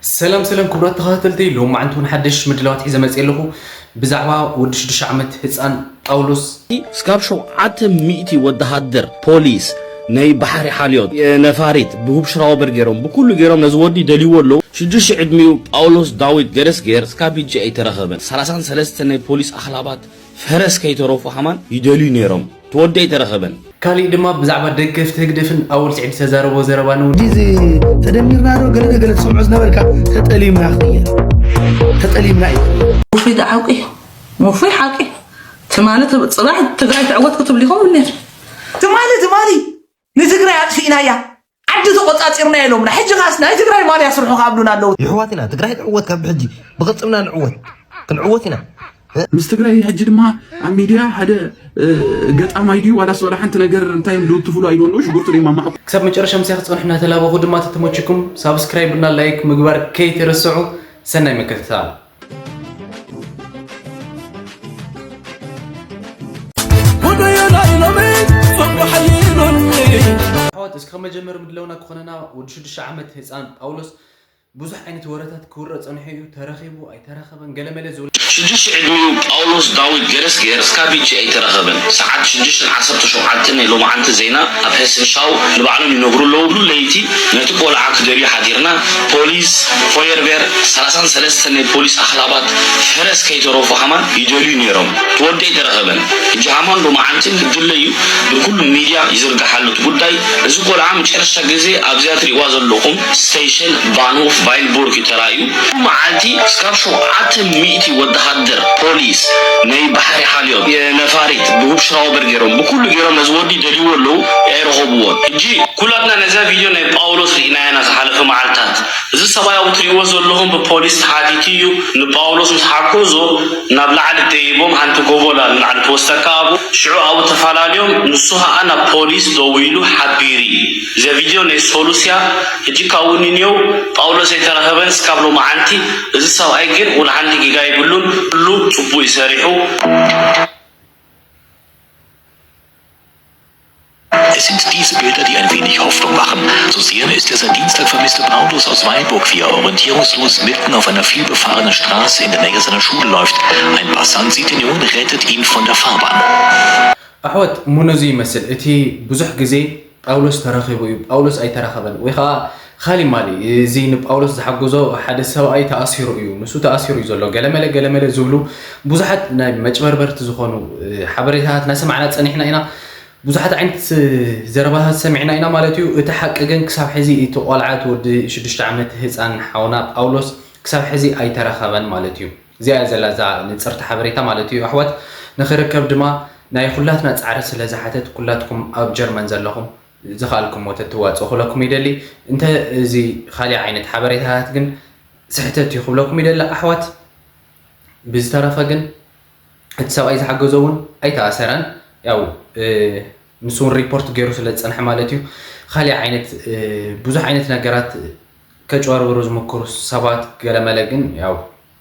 ሰላም ሰላም ክቡራት ተኸታተልቲ፣ ሎማዓንቲ እውን ሓደሽ ምድላዋት ሒዘ መፅእ ኣለኹ። ብዛዕባ ወዲ ሽዱሽተ ዓመት ህፃን ጳውሎስ። እስካብ ሸውዓተ ሚእቲ ወተሃደር፣ ፖሊስ፣ ናይ ባሕሪ ሓልዮት፣ ነፋሪት ብሁብ ሽራወበር ገይሮም ብኩሉ ገይሮም ነዚ ወዲ ደልይዎ ኣለዉ። ሽዱሽተ ዕድሚኡ ጳውሎስ ዳዊት ገረስጌር እስካብ ሕጂ ኣይተረኸበን። ሰላሳን ሰለስተ ናይ ፖሊስ ኣኽላባት ፈረስ ከይተረፉ ሃማን ይደልዩ ነይሮም። እቲ ወዲ ኣይተረኸበን። ካሊእ ድማ ብዛዕባ ደገፍቲ ህግደፍን ኣወል ስዒድ ዝተዛረቦ ዘረባ ነው። እዚ ተደሚርና ዶ ገለ ገለ ትሰምዖ ዝነበርካ? ተጠሊምና ክቕየር። ተጠሊምና እዩ። ውፉይ ደኣ ሓቂ፣ ውፉይ ሓቂ። ትማሊ ትብ-፣ ጽባሕ ትግራይ ትዕወት ክትብሉ ኢኹም ነይር። ትማሊ፣ ትማሊ ንትግራይ ኣጥፊእናያ፣ ዓዲ ተቆጻጺርና ኢሎምና። ሕጂ ኻስ ናይ ትግራይ ማልያ ስርሑ ካብሉና ኣለዉ። ይሕዋት ኢና፣ ትግራይ ትዕወት ካብ ሕጂ። ብቕልጽምና ንዕወት። ክንዕወት ኢና። ምስ ትግራይ ሕጂ ድማ ኣብ ሚድያ ሓደ፣ እ፣ ገጣማይ ድዩ ዋላስ ዋላ ሓንቲ ነገር እንታይ እዮም ዝውትፍሉ ኣይብሉ፣ ሽጉርቲ ድዮም ኣማዕኹ። ክሳብ መጨረሻ ምሳይ ክትጸንሑ እናተላበኹ ድማ ተተመችኩም ሳብስክራይብ እና ላይክ ምግባር ከይትርስዑ። ሰናይ ምክትታል። ኣሕዋት፣ እስከ መጀመር ምድለውና ክኾነና ወዲ ሽዱሽተ ዓመት ህፃን ጳውሎስ ብዙሕ ዓይነት ወረታት ክውረ ጸኒሑ እዩ። ተረኺቡ ኣይተረኸበን ገለመለ ዝብል። ሽዱሽተ ዕድሚኡ ጳውሎስ ዳዊት ገረስጌር እስካብ ሕጂ ኣይተረኸበን። ሰዓት ሽዱሽተን ዓሰርተ ሸውዓተን ናይ ሎማዓንቲ ዜና ኣብ ሕስን ሻው ንባዕሎም ይነግሩ ኣለዉ። ኩሉ ለይቲ ነቲ ቆልዓ ክደልዩ ሓዲርና፣ ፖሊስ፣ ፎየርቤር፣ ሰላሳን ሰለስተን ናይ ፖሊስ ኣኽላባት ፈረስ ከይተረፉ ሃማን ይደልዩ ነይሮም። እቲ ወዲ ኣይተረኸበን። ሕጂ ሃማን ሎማዓንቲ ክድለ እዩ። ብኩሉ ሚድያ ይዝርጋሕ ኣሎ እቲ ጉዳይ። እዚ ቆልዓ መጨረሻ ግዜ ኣብዚኣ ትሪእዋ ዘለኹም ስቴሽን ባንሆፍ ቫይልቡርግ እዩ ተራእዩ። መዓልቲ እስካብ ሸውዓተ ሚእቲ ወተሃደር፣ ፖሊስ፣ ናይ ባሕሪ ሓልዮት፣ ነፋሪት ብሁብ ሽራወበር ገይሮም ብኩሉ ገይሮም ነዚ ወዲ ደልይዎ ኣለዉ፣ ኣይረኸብዎን። ሕጂ ኩላትና ነዛ ቪድዮ ናይ ጳውሎስ ርኢናያ ኢና ዝሓለፈ መዓልታት። እዚ ሰብኣይ ኣብኡ ትሪእዎ ዘለኹም ብፖሊስ ተሓቲቱ እዩ። ንጳውሎስ ምስ ሓገዞ ናብ ላዕሊ ደይቦም ሓንቲ ጎቦ ኣላ ንላዕሊ ትወስደካ ኣብኡ። ሽዑ ኣብኡ ተፈላለዮም፣ ንሱ ኸኣ ናብ ፖሊስ ደዊሉ ሓቢሩ እዩ። እዛ ቪድዮ ናይ ሶሉስ እያ። ሕጂ ካብኡ ንንየው ጳውሎስ ኣይተረኸበን እስካብ ሎማዓንቲ። እዚ ሰብኣይ ግን ወላ ሓንቲ ጌጋ የብሉን፣ ኩሉ ጽቡቕ እዩ ሰሪሑ። Es sind diese Bilder, die ein wenig Hoffnung machen. Zu sehen ist der seit Dienstag vermisste Paulus aus Weilburg. Via orientierungslos mitten auf einer vielbefahrenen Straße in der Nähe seiner Schule läuft. Ein Passant sieht ihn nun, rettet ihn von der Fahrbahn. ኣሕዋት፣ እሞ ነዚ ይመስል እቲ ብዙሕ ግዜ ጳውሎስ ተረኺቡ እዩ፣ ጳውሎስ ኣይተረኸበን፣ ወይ ኸዓ ኻሊእ ማሊ፣ እዚ ንጳውሎስ ዝሓገዞ ሓደ ሰብኣይ ተኣሲሩ እዩ፣ ንሱ ተኣሲሩ እዩ ዘሎ፣ ገለመለ ገለመለ ዝብሉ ብዙሓት ናይ መጭበርበርቲ ዝኾኑ፣ እ፣ ሓበሬታታት እናሰማዕና ጸኒሕና ኢና። ብዙሓት ዓይነት ዘረባታት ሰሚዕና ኢና ማለት እዩ። እቲ ሓቂ ግን ክሳብ ሕዚ እቲ ቆልዓ፣ እቲ ወዲ ሽዱሽተ ዓመት ህፃን ሓውና ጳውሎስ ክሳብ ሕዚ ኣይተረኸበን ማለት እዩ። እዚኣ እያ ዘላ እዛ ንፅርቲ ሓበሬታ ማለት እዩ ኣሕዋት። ንኽርከብ ድማ ናይ ኩላትና ፃዕሪ ስለ ዝሓተት ኩላትኩም ኣብ ጀርመን ዘለኹም ዝኸኣልኩምዎ ተትዋፅኡ ክብለኩም ይደሊ። እንተ እዚ ካሊእ ዓይነት ሓበሬታታት ግን ስሕተት እዩ ክብለኩም ይደሊ ኣሕዋት። ብዝተረፈ ግን እቲ ሰብኣይ ዝሓገዞ እውን ኣይተኣሰረን። ያው፣ እ፣ ንሱ እውን ሪፖርት ገይሩ ስለ ዝጸንሐ ማለት እዩ። ካሊእ ዓይነት፣ እ፣ ብዙሕ ዓይነት ነገራት ከጭበርብሩ ዝምክሩ ሰባት ገለመለ ግን ያው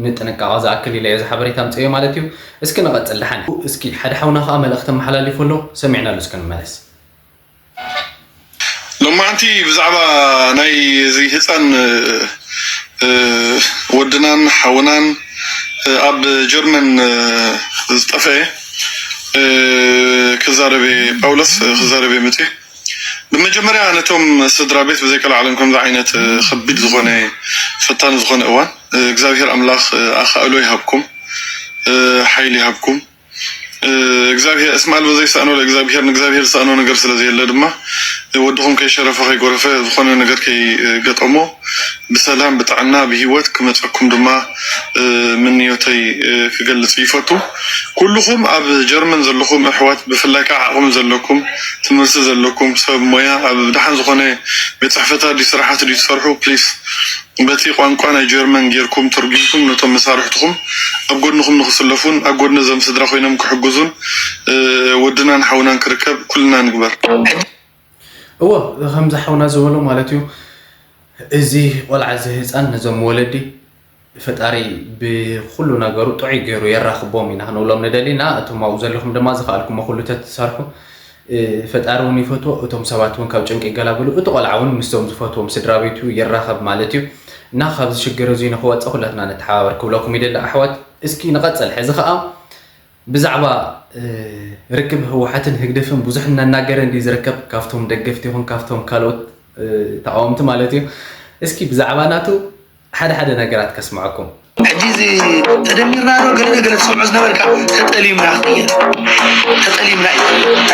ንጥንቃቐ ዝኣክል ኢለ እየ እዚ ሓበሬታ ኣምጽኤዮ ማለት እዩ። እስኪ ንቐጽል ደሓን። እስኪ ሓደ ሓውና ከኣ መልእኽቲ ኣመሓላሊፉ ኣሎ፣ ሰሚዕናሉ እስኪ ንመለስ። ሎማዓንቲ ብዛዕባ ናይ እዚ ህፃን፣ እ፣ ወድናን ሓውናን፣ እ፣ ኣብ ጀርመን፣ እ፣ ዝጠፍአ፣ እ፣ ክዛረብ እየ፣ ጳውሎስ፣ እ፣ ክዛረብ እየ መፅየ። ብመጀመርያ ነቶም ስድራ ቤት ብዘይቀልዓለም ከምዚ ዓይነት፣ እ፣ ከቢድ ዝኾነ ፈታኒ ዝኾነ እዋን፣ እ፣ እግዚኣብሔር ኣምላኽ፣ እ፣ ኣኻእሎ ይሃብኩም፣ እ፣ ሓይሊ ይሃብኩም። እ፣ እግዚኣብሔር፣ እስመ አልቦ ዘይሳእኖ ለእግዚኣብሔር፣ ንእግዚኣብሔር ዝሳእኖ ነገር ስለ ዘየለ ድማ፣ እ፣ ወድኹም ከይሸረፈ ከይጎረፈ፣ ዝኾነ ነገር ከይገጠሞ፣ ብሰላም ብጥዕና ብህይወት ክመፀኩም ድማ፣ እ፣ ምንዮተይ፣ እ፣ ክገልፅ ይፈቱ። ኩልኹም ኣብ ጀርመን ዘለኹም ኣሕዋት፣ ብፍላይ ከዓ ዓቕሚ ዘለኩም፣ ትምህርቲ ዘለኩም፣ ሰብ ሞያ፣ ኣብ ደሓን ዝኾነ ቤት ፅሕፈታት ድዩ ስራሓት ድዩ ትሰርሑ፣ ፕሊስ በቲ ቋንቋ ናይ ጀርመን ጌርኩም ተርጒምኩም ነቶም መሳርሕትኹም ኣብ ጎድንኹም ንኽስለፉን ኣብ ጎድኒ እዞም ስድራ ኮይኖም ክሕግዙን፣ እ፣ ወድናን ሓውናን ክርከብ ኩልና ንግበር። እወ፣ ከምዚ ሓውና ዝበሎ ማለት እዩ። እዚ ቆልዓ፣ እዚ ህፃን ነዞም ወለዲ ፈጣሪ ብኩሉ ነገሩ ጥዑይ ገይሩ የራኽቦም ኢና ክንብሎም ንደሊ እና እቶም ኣብኡ ዘለኹም ድማ ዝኸኣልኩሞ ኩሉ ተትሰርሑ ፈጣሪ እውን ይፈትዎ፣ እቶም ሰባት እውን ካብ ጭንቂ ይገላግሉ፣ እቲ ቆልዓ እውን ምስቶም ዝፈትዎም ስድራ ቤቱ ይራኸብ ማለት እዩ። እና ካብዚ ሽግር እዚ ንክወፅእ ኩላትና ንተሓባበር ክብለኩም ይደሊ ኣሕዋት። እስኪ ንቐፅል። ሕዚ ከዓ ብዛዕባ ርክብ ህወሓትን ህግደፍን ብዙሕ እናናገረ እንዲ ዝርከብ፣ ካብቶም ደገፍቲ ይኹን ካብቶም ካልኦት ተቃወምቲ ማለት እዩ። እስኪ ብዛዕባ ናቱ ሓደ ሓደ ነገራት ከስምዐኩም። ሕጂ እዚ ተደሚርና ዶ ገለ ገለ ትሰምዖ ዝነበርካ? ተጠሊምና ክቕየር። ተጠሊምና እዩ።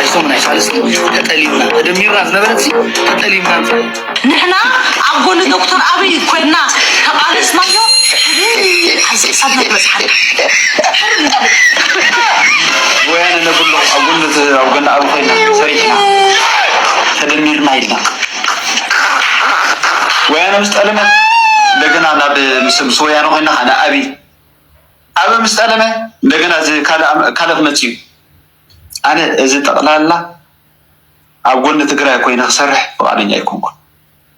ኣይሰሙን ኣይሳልስን ተጠሊምና። ተደሚርና ዝነበረት ሲ ተጠሊምና ንፈልጥ። ንሕና ኣብ ጎኒ ዶክተር ኣብይ ኮይንና ተቓለስናዮ። ኣብዚ ክሳብ ናይ በጽሓ ወያነ ነብሎ ኣብ ጎኒ እቲ ኣብ ጎኒ ኣብ ኮይና ሰሪሕና ተደሚርና ኢልና ወያነ ምስ ጠለመ እንደገና ናብ ምስ ምስ ወያነ ኮይና ከዓ ንኣብይ ኣበ ምስ ጠለመ እንደገና እዚ ካልእ ኣም- ካልእ ክመፅእ እዩ። ኣነ እዚ ጠቕላላ ኣብ ጎኒ ትግራይ ኮይነ ክሰርሕ ፍቓደኛ ኣይኮንኩን።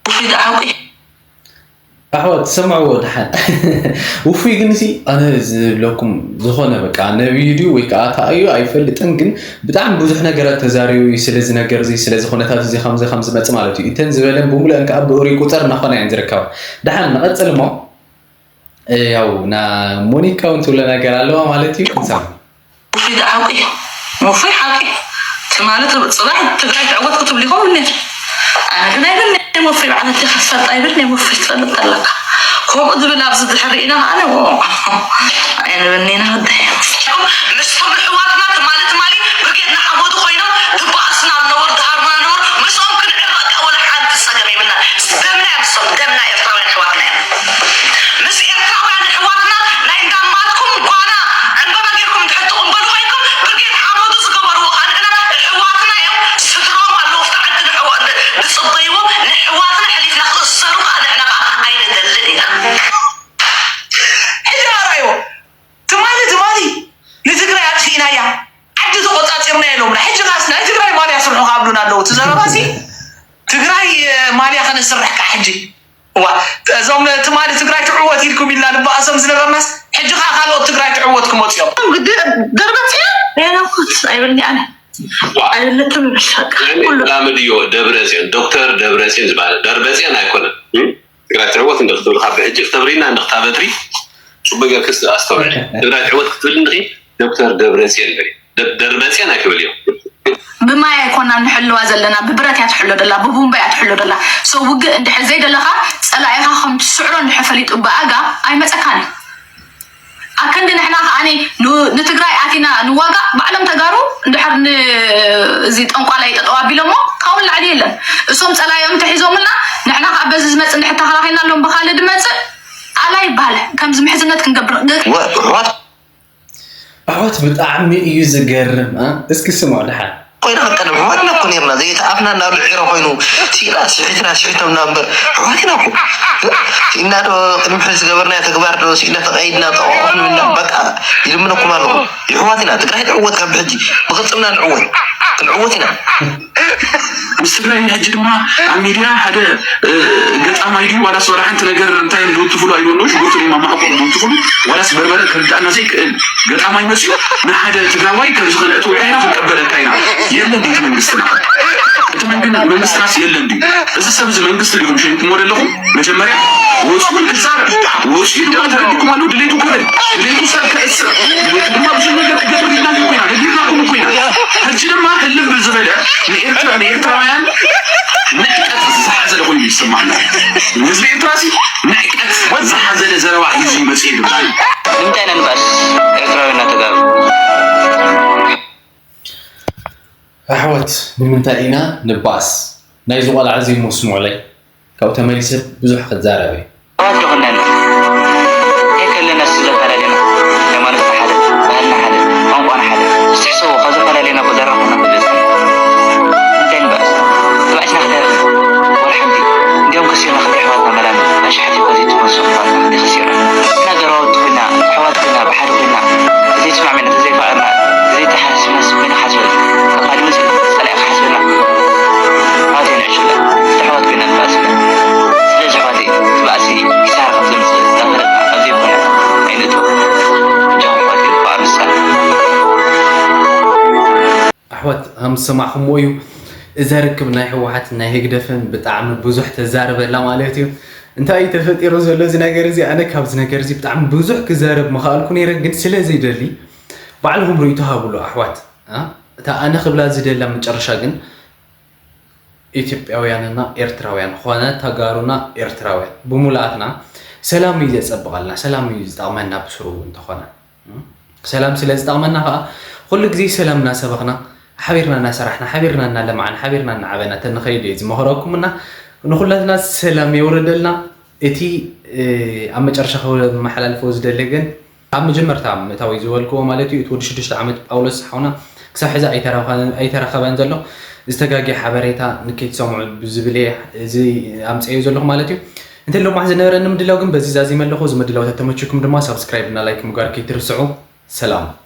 ውፉይ ደኣ ሓቂ። ኣሕዋት ትሰምዕዎ ደሓን። ውፉይ ግን ሲ ኣነ ዝብለኩም ዝኾነ በቃ ነብዩ ድዩ ወይ ከዓ እንታይ እዩ ኣይፈልጥን፣ ግን ብጣዕሚ ብዙሕ ነገራት ተዛሪቡ እዩ ስለዚ ነገር እዚ ስለዚ ኩነታት እዚ ከምዚ ከም ዝመጽእ ማለት እዩ። እተን ዝበለን ብምሉአን ከዓ ብእሪ ቁፅር እናኾና እየን ዝርከባ። ደሓን ንቐፅል እሞ ያው ና ሞኒካ እውን ትብሎ ነገር ኣለዋ ማለት እዩ። ክንሰማ ውፉይ ደኣ ሓቂ። ውፉይ ሓቂ። ትማሊ ጽባሕ ትግራይ ትዕወት ክትብል ይኸውን ነይሩ። ኣነ ግን ኣይብልን'የ ወፍሪ በዓል ኣዴኻ ትፈልጥ ኣይብልን'የ ወፍሪ ትፈልጥ ኣለካ። ከምኡ ዝብል ኣብዚ ድሕር ርኢና ከኣ ኣነ ኣይንብልን'የ ወደይ። ምስቶም ኣሕዋትና ትማሊ ትማሊ ብርጌድ ንሓመዱ ኮይኖም ትባኣስና ነበሩ ትሃርሙና ነበሩ። ምስኦም ክንዕረቅ ወላ ሓንቲ ጸገም የብልና። ደምና እዮም ንሶም ደምና ኤርትራውያን ኣሕዋትና እዮም። ምስ ኤርትራውያን ኣሕዋትና ናይ እንዳማትኩም ጓና ዕንበባ ጌርኩም እንድሕር ትቕበሉ ኮይንኩም ብርጌድ ሓመዱ ዝገበርዎ ቃልዕና ኣሕዋትና እዮም። ስድራኦም ኣለዉ ኣብቲ ዓዲ ንሕዋ- ንጽበይዎም። ንኣሕዋትና ሕሊፍና ክእሰሩ ከዓ ንሕና ከዓ ኣይንደልን ኢና። ሕጂ ኣርኣይዎ። ትማሊ ትማሊ ንትግራይ ኣጥፊእናያ ዓዲ ተቆጻጺርና ኢሎምና። ሕጂ ኻስ ናይ ትግራይ ማልያ ስርሑ ካብሉና ኣለዉ። እቲ ዘረባሲ ትግራይ ማልያ ከነስርሕ ከዓ ሕጂ እዋ እዞም ትማሊ ትግራይ ትዕወት ኢልኩም ኢልና ንበኣሶም ዝነበርናስ ሕጂ ከዓ ካልኦት ትግራይ ትዕወት ክመፁ እዮም። ግዲ ደርበፅያ የናኩት ኣይብልኒ ኣነ ኣይብለትም ይብል በቃ ኩሉ ላምድዮ ደብረፅዮን ዶክተር ደብረፅዮን ዝበሃል ደርበፅዮን ኣይኮነን። ትግራይ ትዕወት እንደ ክትብል ካብ ሕጂ ክተብሪና እንደ ክታበትሪ ፅቡቅ ገርክስ ኣስተውዕል። ትግራይ ትዕወት ክትብል እንድኺ ዶክተር ደብረፅዮን በሊ። ደርበፅዮን ኣይክብል እዮም። ብማይ ኣይኮና ንሕልዋ ዘለና ብብረት እያ ትሕሎ ደላ ብቡምባ እያ ትሕሎ ደላ። ሰው ውግእ እንድሕር ዘይደለኻ ፀላኢኻ ከም ትስዕሮ እንድሕር ፈሊጡ ብኣጋ ኣይመፀካን እዩ። ኣከንዲ ንሕና ከዓኒ ንትግራይ ኣቲና ንዋጋ ባዕሎም ተጋሩ እንድሕር እዚ ጠንቋላይ ጠጠው ኣቢሎሞ ካብኡ ንላዕሊ የለን። እሶም ፀላዮም ተሒዞምልና ንሕና ከዓ በዚ ዝመፅ እንድሕር ተኸላኺልና ኣሎም ብካልእ ድመፅእ ኣላ ይበሃል። ከምዚ ምሕዝነት ክንገብር ኣሕዋት ብጣዕሚ እዩ ዝገርም። እስኪ ስምዑ ደሓን። ኮይና ክንቀደም ኣሕዋትና እኮ ነርና ዘይተኣፍና ናብ ልዒሮ ኮይኑ ሲኢና ስሒትና ስሒቶምና እምበር ኣሕዋትና እኮ ሲኢና ዶ ቅድሚ ሕዚ ዝገበርናዮ ተግባር ዶ ሲኢና ተቐይድና ጠቐቑ ክንብልና በቃ ይልምነኩም ኣለኹ። የሕዋት ኢና ትግራይ ትዕወት ካብ ሕጂ ብቅልፅምና ንዕወት ክንዕወት ኢና። ምስ ትግራይ ሕጂ ድማ ኣብ ሚድያ ሓደ ገጣማይ ድዩ ዋላስ ዋላ ሓንቲ ነገር እንታይ ልውትፍሉ ኣይደሎ ሽጉርቲ ድዩ ማማዕቆ ልውትፍሉ ዋላስ በርበረ ክርዳእና ዘይክእል ገጣማይ መፅኡ ንሓደ ትግራዋይ ከምዚ ከነእትወካ ኢና ክንቀበለካ ኢና። የለን ድዩ እቲ መንግስትና? እቲ መንግስትናስ የለን ድዩ? እዚ ሰብ እዚ መንግስቲ ዲኹም ሸይጥሞ ዘለኹም? መጀመርያ ወፅኡ ክዛረብ ወፅኡ ድማ ተረዲኩም ኣሎ ድሌቱ ክብል ድሌቱ ሰብ ከእስር ድሌቱ ድማ ብዙሕ ነገር ክገብር ኢልና ኮይና ነጊርናኩም ኮይና ሕጂ ድማ ህልም ብዝበለ ንኤርትራ ንኤርትራውያን ንዕቀት ዝሓዘለ ኮይኑ ይስማዕና። ንህዝቢ ኤርትራ ሲ ንዕቀት ዝሓዘለ ዘረባ ሒዙ ይመፅእ ይብል። ንምንታይ ኢና ንባእስ ኤርትራውያን ተጋሩ? ኣሕዋት ንምንታይ ኢና ንባእስ? ናይዚ ቆልዓ እዚ እሞ ስምዑለይ፣ ካብኡ ተመሊሰ ብዙሕ ክዛረብ እየ። ኣሕዋት ዶ ክንደና? እንታይ ከለና እስቲ ዘፈላለየና? ሃይማኖትና ሓደ፣ ባህልና ሓደ፣ ቋንቋና ሓደ። እስቲ ሕሰቡ፣ ካብ ዘፈላለየና እኮ ዘራርበና እኮ ዝበዝሐ። እንታይ ንባእስ? ተባኢስና ክንደይ ረኺብና? ዋላ ሓንቲ። እንዲያውም ከሲርና ክንደይ ኣሕዋትና መላና? ኣሽሓት እኳ ዘይትመልሱ ኣሕዋትና ክንደይ ከሲርና? ንሕና ገረባውቲ ኮይና፣ ኣሕዋት ኮይና፣ ብሓደ ኮይና፣ ተዘይተስማዕሚዕና፣ ተዘይፈቐርና፣ ተዘይተሓሳሲብናስ መን ይሓስበልና? ካብ ካልእ መፂኡ ጸላኢ ክሓስበና? ኣሕዋተይ ንዕሽለ፣ እስቲ ኣሕዋት ኮይና ንባእስ እምበር። ስለዚ ኣሕዋተይ፣ እቲ ባእሲ ኪሳራ ከም ዘምፅእ እናፈለጥና ኣብ ዘይኮነ ኣይንእቶ። በጃኹም ኣሕዋተይ ንባእር ንሳና። ኣሕዋት፣ ከም ዝሰማዕኹምዎ እዩ፣ እዛ ርክብ ናይ ህወሓት ናይ ህግደፍን ብጣዕሚ ብዙሕ ተዛርበላ ማለት እዩ። እንታይ እዩ ተፈጢሩ ዘሎ እዚ ነገር እዚ? ኣነ ካብዚ ነገር እዚ ብጣዕሚ ብዙሕ ክዛረብ ምኽኣልኩ ነይረ፣ ግን ስለ ዘይደሊ ባዕልኹም ርእይቶ ሃብሉ ኣሕዋት። እ? እታ ኣነ ክብላ ዝደላ መጨረሻ ግን ኢትዮጵያውያንና ኤርትራውያን ኾነ ተጋሩና ኤርትራውያን ብሙሉኣትና ሰላም እዩ ዘጸብቐልና፣ ሰላም እዩ ዝጠቕመና ብስሩ እንተኾነ። ሰላም ስለ ዝጠቕመና ከዓ ኩሉ ግዜ ሰላም እናሰበኽና ሓቢርና እናሰራሕና ሓቢርና እናለማዕና ሓቢርና እናዓበና ተንኸይድ እየ ዝመኽረኩምና ንኹላትና ሰላም የውረደልና። እቲ ኣብ መጨረሻ ክመሓላልፎ ዝደለ ግን ኣብ መጀመርታ ምእታዊ ዝበልክዎ ማለት እዩ እቲ ወዲ ሽዱሽተ ዓመት ጳውሎስ ሓውና ክሳብ ሕዚ ኣይተረኸበን ዘሎ ዝተጋጊ ሓበሬታ ንከይትሰምዑ ብዝብል እየ እዚ ኣምፀዮ ዘለኹ ማለት እዩ። እንተ ሎማሕ ዝነበረኒ ምድላው ግን በዚ ዛዚመ ኣለኹ። እዚ ምድላው ተተመችኩም ድማ ሳብስክራይብ እና ላይክ ምግባር ከይትርስዑ። ሰላም።